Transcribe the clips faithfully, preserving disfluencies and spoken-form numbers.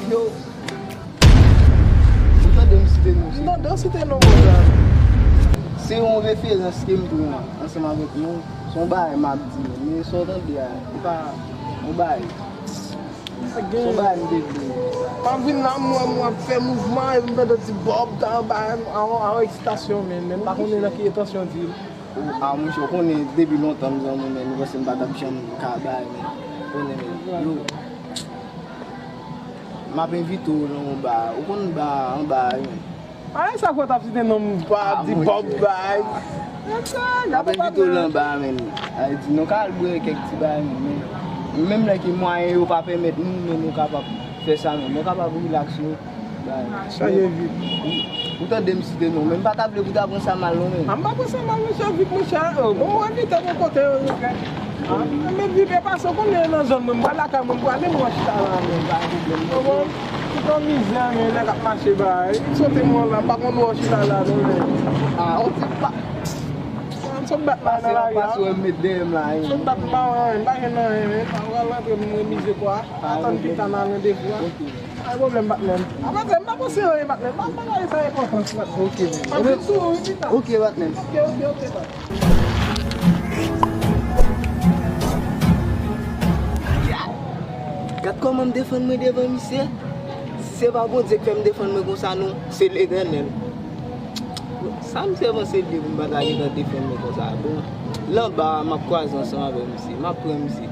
Yo, ou tande m site non, se... M tande w site non, monchè. Se yon referans ke m pran ansanm avèk nou. Se yon bagay m ap di nou, men sa w tande a, se pa yon bagay. Se yon bagay m te vle. M ap vin la, m wè m ap fè mouvman, epi m tande ti Bob ta anba, an, an eksitasyon, men, men m pa konnen nan ki etansyon di. A, monchè, w konnen depi lontan m zanmi w, men m panse m pa t ap janm ka bay, men, konnen, men, yo, m ap envite w nan yon ba, ou konn ba, anba a, men. A, e sa fè w t ap site non m pa di Bob bay. M ap envite w nan ba a, men. A, di nou ka al bwè kèk ti bagay, men, men menm lè ke mwayen yo pa pèmèt nou, men nou kapab fè sa, men nou kapab rilaks, yo. Chanje vi. Ou tande m site non, men m pa ta vle pou ta pran sa mal non, men. A, m pa pran sa mal, monchè, Vip, monchè. Oh, bon, mwen envite mwen kote yo, yo fè. A, men Vip, e pase, ou konnen nan zòn mwen, m pral lakay mwen, m prale, mwen chita la, men. Pa gen pwoblèm. Konprann? Tout an mizè, men, nèg ap mache ba. E sote mwen la, m pa konn wè w chita la, non, men. A, ou di pa. M sot bat la nan lari a. Pase w met dèyè m la, wi. M sot bat m pa wè anyen, m pa gen anyen, men. M pral rantre, m remize kwa. Atann pita nan randevou a. Ok. Pa gen pwoblèm, patnè m. A, patnè m, m pa panse anyen, patnè m. M pa bagay sa enpòtans, patnè m. Ok, men. M ap vin sou ou, wi, pita. Ok, patnè m. Ok, ok, ok, patnè m. Gad kòman m defann mwen devan misye. Si se pa Bondye k fè m defann mwen konsa, non, se Letènèl. Sa misye panse l ye pou m pa ta gentan defann mwen konsa? Bon, nan ba a, m ap kwaze ansanm avèk misye. M ap pran misye.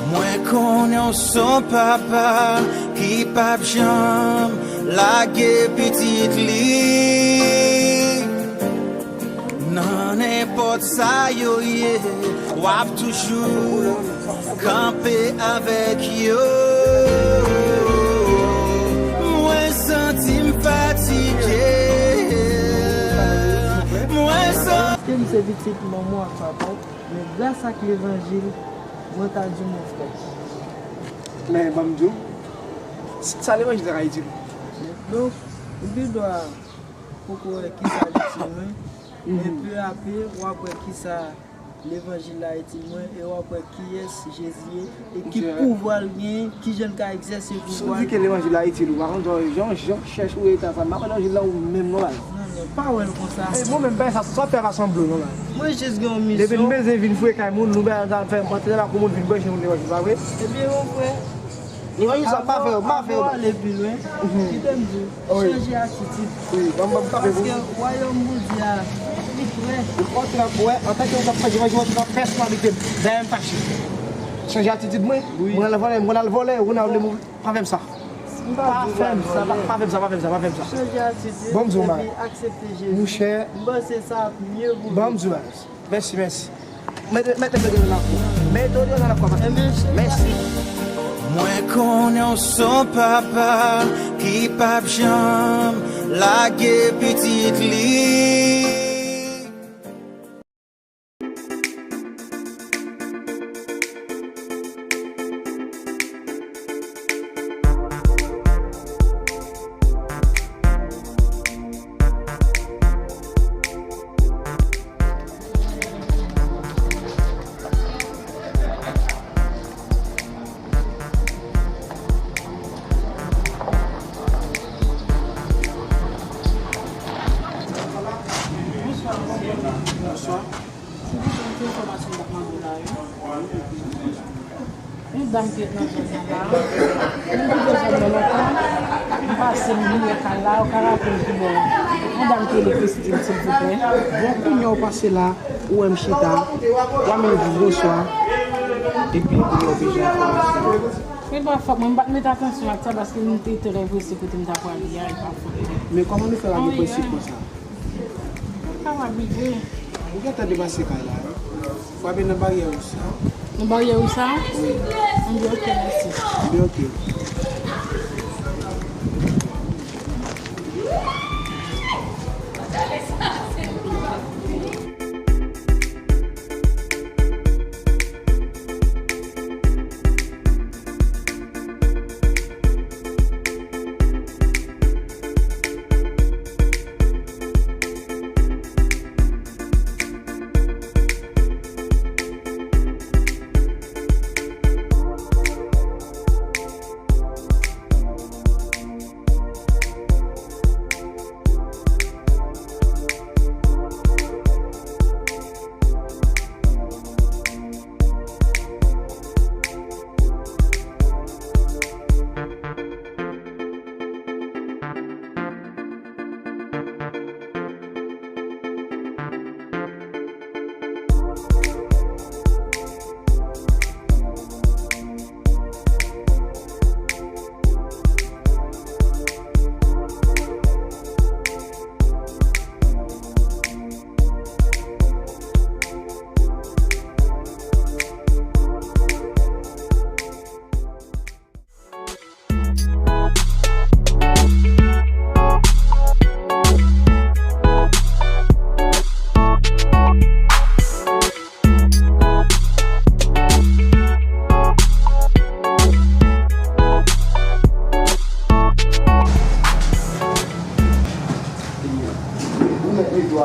Mwen konnen w s on papa ki p ap janm lage pitit li. Nan nenpòt sa yo ye, w ap toujou kanpe avèk yo. Mwen santi m fatige. Mwen santi... Paske m se pitit manman w ak papa w, men gras ak levanjil, mwen ta di w mon frè. Men ban m di w, sa levanjil la ka itil ou? Donk, ou gen dwa poko wè kisa l itil mwen, men pe a pe, w ap wè kisa levanjil la itil mwen, e w ap wè kiyès Jezi ye, e ki pouvwa l genyen, kijan l ka egzèse pouvwa l. Si w di ke levanjil la itil ou, pa konn jan, jan, jan chèch ou eta sa, m pa kwè levanjil la ou menm non, baz. Non, non, pa wè l konsa. E mwen menm, bagay sa, sa fè pa sanble non, baz. Mwen jis gen yon misyon. Depi n bezwen vin fouye kay moun, nou bezwen fè yon pati la pou moun vin branche moun levanjil, pa vre? Ebyen, mon frè, Levanjil sa pa fè yo, pa fè yo. Avan w ale pi lwen, kite m di w, chanje atitid. Wi, ban m, ban m kanpe pou ou. Paske wayòm Bondye a li pre. Ou konn sa pou wè, antanke ou t ap manje, manje, manje, ou t ap pèsonalite m. Dayè m fache. Chanje atitid mwen. Wi. Mwen al vòlè, mwen al vòlè, ou nan vle mouri. Pa fè m sa. Pa fè m sa, pa, pa fè m sa, pa fè m sa, pa fè m sa. Chanje atitid. Ban m di w, epi aksepte Jezi. Monchè. M panse sa ap mye pou ou. Ban m di w, Mèsi, mèsi. Mete, mete, mete yo nan kou. Mete yo nan kou, papa. Mèsi. Mwen konnen w s on papa ki p ap janm lage pitit li. Bonswa. Se pou yon ti enfòmasyon m t ap mande w la, wi. Yon dam ki ret nan zòn nan la, mwen kite zòn nan lontan, m pase m vin wè kay la, ou ka raple m ki bò. Yon dam ki rele Christine, silvouplè. Bon, kounye a w pase la, ou wè m chita, w ap di bonswa, epi kounye a w bezwen enfòmasyon. Men pa fòt, mwen m pa t mete atansyon ak sa, paske m te trè prese kote m ta prale a, e pa fòt mwen. Men kòman nou fè pa gen prensip konsa? Sa va rive. Ou gentan depase kay la, wi. Frape nan baryè wouj sa. Nan baryè wouj sa? Wi. Anben, oke, mèsi. Anben, oke.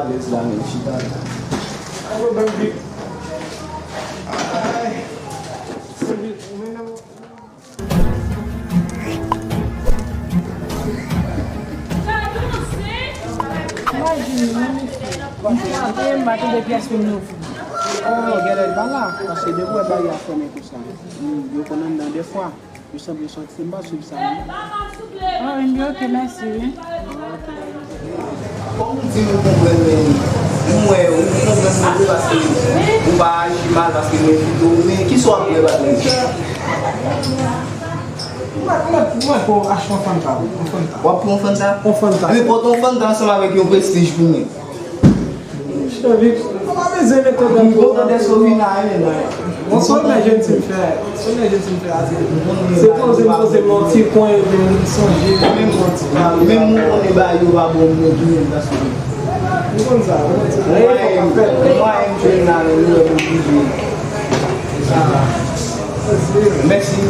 Alèz la, men chita la. Ay, mwen menm. Imajine, menm isi. M frape, m pa tande pyès moun yo. Oh, genlè l pa la, paske depi w wè bagay a fèmen konsa, yo konn anndan dèfwa. Yo sanble sòti, m pa swiv sa, non. Ah, wi, ok, mèsi, wi. Kòm ou di nou konprann, men m wè ou konprann mwen vre paske ou pa aji mal paske mwen pito ou, men kisa w ap wè, Patrick? Mwen, mwen, mwen pou achte yon Fanta, wi, yon Fanta. W ap pran yon Fanta? Yon Fanta. Enpòtan yon Fanta ansanm avèk yon Prestige pou mwen. Cheri, ou pa bezwen mete dan. M kontan dèske w vin la, wi, men. Bon, se yon nèg jèn ti m fè, se yon nèg jèn ti m fè atire. Se poze m poze m nan ti kwen, epi m sonje. Menm, menm mwen konnen bagay yo pa bon, mwen tounen m paske. M konn sa, m konn sa. Mwen, mwen, m jwenn la, men nou wè m oblije. Mèsi.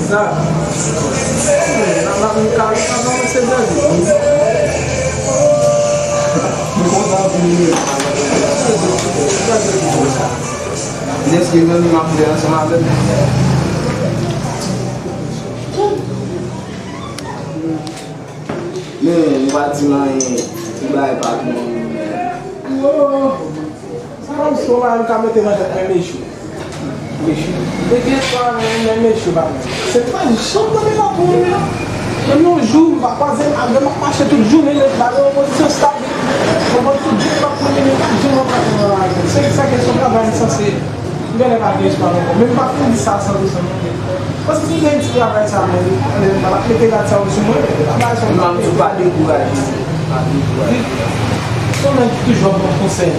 Sa. N ap, n ap, n ap avanse byen vit. M kontan pou nou. Dèske zanmi m ap fè ansanm avè m. Men, ou pa di m anyen, ou bay patwon. Sa pa m sou la, m ka mete nan tèt mwen, mechou. Mechou. Depi eswa, men, men, mechou, pa mwen. Se pa janm nan men pa pou mwen, non. Menm yon jou, m pa kwaze m avè m, m ap mache tout jounen, men m pa gen yon pozisyon stab. Mwen pran tout jou, m ap pran men, men pa janm rankontre nan lari. Se sa kesyon travay m sanse. M genlè pa gen espwa ankò. Men m pa fin di sa san pou san, non. Paske si m gen ti travay sa, men, men m pa mete gad sa yo sou mwen, travay sa yo. M ap di w pa dekouraje. Pa dekouraje. Se yon nèg ki toujou ap ban konsèy.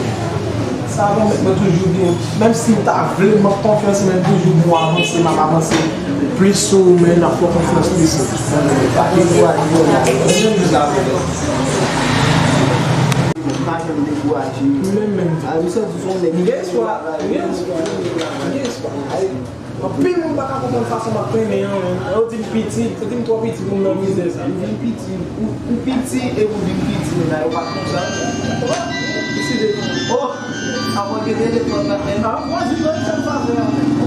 Sa pèmèt mwen toujou gen, menm si m ta vle, m ap konfyans, men m toujou bon avanse, m ap avanse plis sou ou, men n ap fè konfyans plis. Pa dekouraje, non. Menm jan sa, pa janm dekouraje. Menm, menm. A, m santi se yon nèg. M gen espwa, m gen espwa, m gen espwa. Anpil moun pa ka konprann fason m ap trennen an, menm. Yo di m piti, yo di m twò piti pou m nan mizè sa. Ou vin piti, ou, ou piti, e ou vin piti, men la yo pa konn sa. Piti de. Oh! Avan ke te defann la, men. Ah, vas-y, vas-y, fè m favè a.